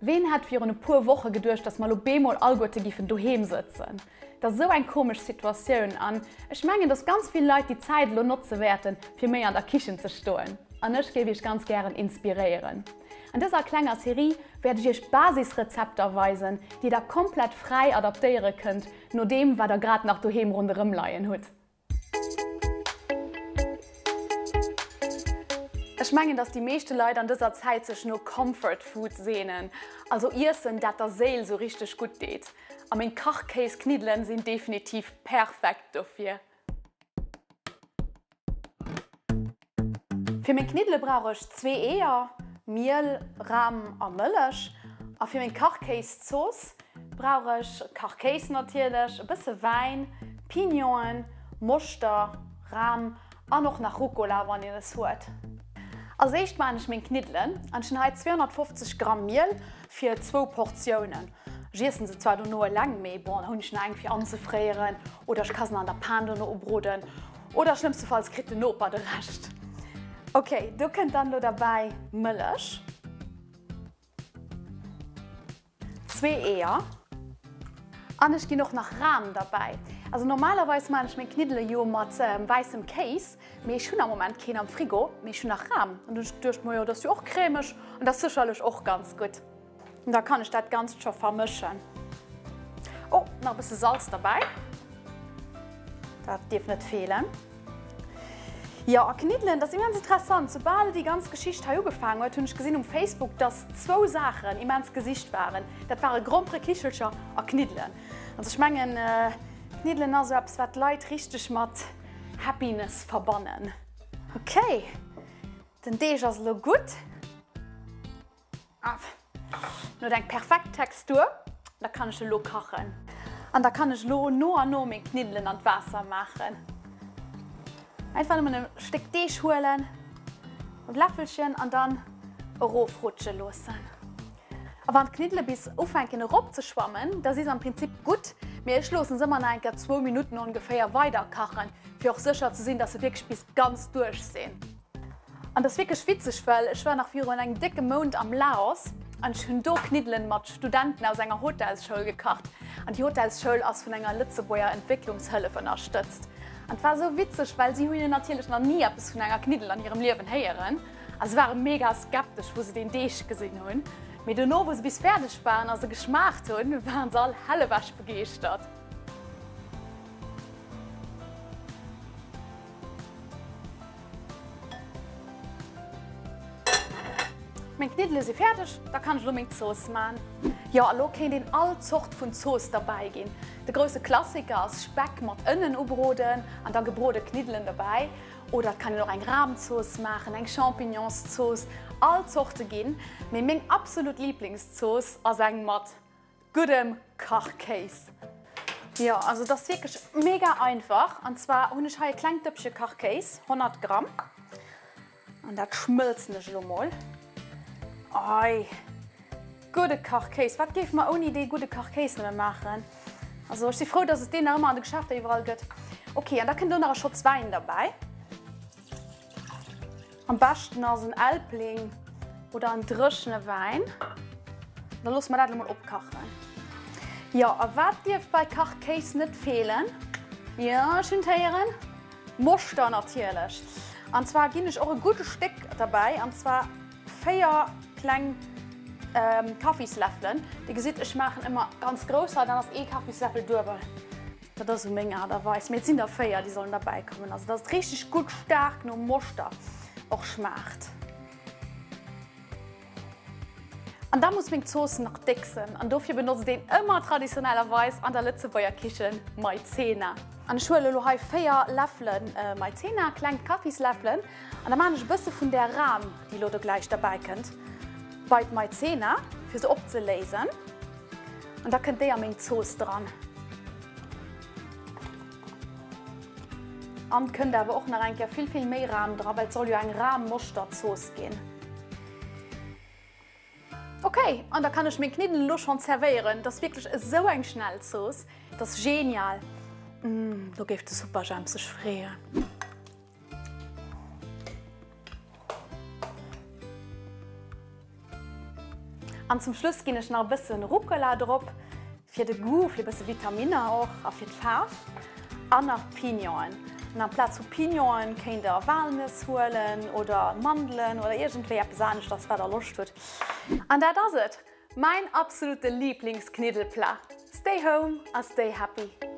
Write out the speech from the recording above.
Ween hätt virun e puer Woche geduecht, dass mer lo bemol allguerte giffen doheem sëtzen? Dat ass esou eng komesch Situatioun an ech mengen, dass ganz vill Leit déi Zäit elo notze wäerten, fir méi an der Kichen ze stoen. An ech géif iech ganz gären inspiréieren. An dëser klenger Serie wäert ech iech Basisrezepter weisen, déi der komplett fräi adaptéiere kënnt, no deem wat der grad nach doheem ronderëm leien hutt. Ech mengen, dass déi meeschte Leit an dëser Zäit sech no Comfort Food seenen, also Iessen, dat der Séil sou richteg gutt deet. A meng Kachkéiskniddelen sinn definitiv perfekt dofir. Fir meng Kniddele brauch ech zwee Eeër, Miel, Ram a Mëllech. A fir meng Kachkéiszooss brauch ech Kachkéis natierlech, e bësse Wäin, Pignonen, Moschter, Ram an och nach Rucola wann een es huet. Als éischt maachen ech meng Kniddelen an ech hunn hei 250 Gramm Miel fir zwou Portiounen. Ech iessen se zwar dono eleng, mee bon, da hunn ech nach eng fir anzefréieren oder ech ka se nach an der Pan dono ubroden. Oder schlëmmstefalls kritt den Noper de Rescht. Ok, do kënnt dann elo derbäi Mëllech, zwee Eeër an ech ginn och nach Ram derbäi. Also normalerweis maachen ech meng Kniddele jo mat wäissem Kéis, mee ech hunn am Moment keen am Frigo, mee ech hunn nach Ram. An dunn hunn ech geduecht, majo, dat ass jo och cremeg an dat ass sécherlech och ganz gutt. An da kann ech dat Ganzt scho vermëschen. Oh, nach e bësse Salz derbäi. Dat dierf net feelen. Jo, a Kniddelen, dat ass immens interessant. Soubal déi ganz Geschicht hei ugefaangen huet, hunn ech gesinn um Facebook, dass zwou Saachen immens gesicht waren. Dat ware Gromperekichelcher a Kniddelen. Also ech mengen, Kniddelen ass esou eppes, wat d'Leit richteg mat Happiness verbannen. Okay, den Deeg ass elo gutt. En huet eng perfekt Textur, da kann ech elo kachen. An da kann ech elo no an no meng Kniddelen an d'Waasser maachen. Einfach nëmmen e Stéck Deeg huelen, mat Läffelchen an dann erofrutsche loossen. A wann d'Kniddele bis ufänken erop ze schwammen, da si se am Prinzip gutt, mee ech loossen se ëmmer nach eng Kéier zwou Minutten ongeféier weider kachen, fir och sécher ze sinn, dass se wierklech bis ganz duerch sinn. An dat ass wierklech witzeg, well ech war nach virun engem décke Mount am Laos an ech hunn do Kniddelen mat Studenten aus enger Hotelsschoul gekacht. An déi Hotelsschoul ass vun enger Lëtzebuerger Entwécklungshëllef ënnerstëtzt. An et war esou witzeg, well si hu jo natierlech nach ni eppes vun enger Kniddel an hirem Liewen héieren a se ware mega skeptesch, wou se deen Deeg gesinn hunn. Mee dono, wou se bis fäerdeg waren a se geschmaacht hunn, waren se all hellewech begeeschtert. Meng Kniddele si fäerdeg, da kann ech elo meng Zooss man. Jo, a lo kéint een all Zort vun Zooss derbäi ginn. De grousse Klassiker ass Speck mat Ënnen ubroden an da gebrode Kniddelen dobäi. Oder et kann een och eng Rahmzooss maachen, eng Champignonszooss, all Zorte ginn. Mee meng absolut Liblingszooss ass eng mat Guddem Kachkéis. Jo, also et ass wierklech mega einfach. An zwar hunn ech hei e klengt Dëppche Kachkéis, 100 Gramm. An dat schmëlzen ech elo mol. Ei, gudde Kachkéis. Wat géife mer ouni dee gudde Kachkéis nëmme maachen? Also ech si frou, dass et deen nach ëmmer an de Geschäfter iwwerall gëtt. Ok, an da kënnt elo nach e Schotz Wäin derbäi. Am beschten ass en Elbling oder en dréchene Wäin. Da loosse mer dat elo mol opkachen. Jo, a wat dierf bei Kachkéis net feelen? Jo, ech hunn et héieren, Moschter natierlech. An zwar ginn ech och e gudde Stéck derbäi, an zwar 4 kleng Kaffisläffelen. Dir gesitt, ech maachen ëmmer ganz grousser, dann ass ee Kaffisläffel duebel. Dat ass esou meng Aart a Weis, mee et sinn der 4 déi sollen derbäi kommen, also dass et richteg gutt staark no Moschter och schmaacht. An da muss meng Zooss nach déck sënn an dofir benotzt een ëmmer traditionellerweis an der Lëtzebuerger Kichen Maizena. An ech huele elo hei 4 Läffele Maizena, kleng Kaffisläffelen, an da maan ech e bësse vun där Ram, déi elo do gläich derbäi kënnt, bei d'Maizena fir se opzeléisen. An da kënnt déi a meng Zooss dran. An kënnt awer och nach eng Kéier vill vill méi Ram dran, well et soll jo eng Ram-Moschter-Zooss ginn. Ok, an da kann ech meng Kniddelen elo schonn zerwéieren. Dat ass wierklech esou eng schnell Zooss, dat ass genial. Mmh, do géif de Superjhemp sech freeën. An zum Schluss ginn ech nach e bëssen Rucola drop, fir de Goût, fir e bësse Vitaminner och a fir d'Faarf. An nach Pignonen. An amplaz vu Pignonen kéint der Walnëss huelen oder Mandelen oder iergendwéi eppes aneschters, wat der Loscht hutt. An dat ass et! Mäin absolute Lieblingskniddelplat! Stay home a stay happy!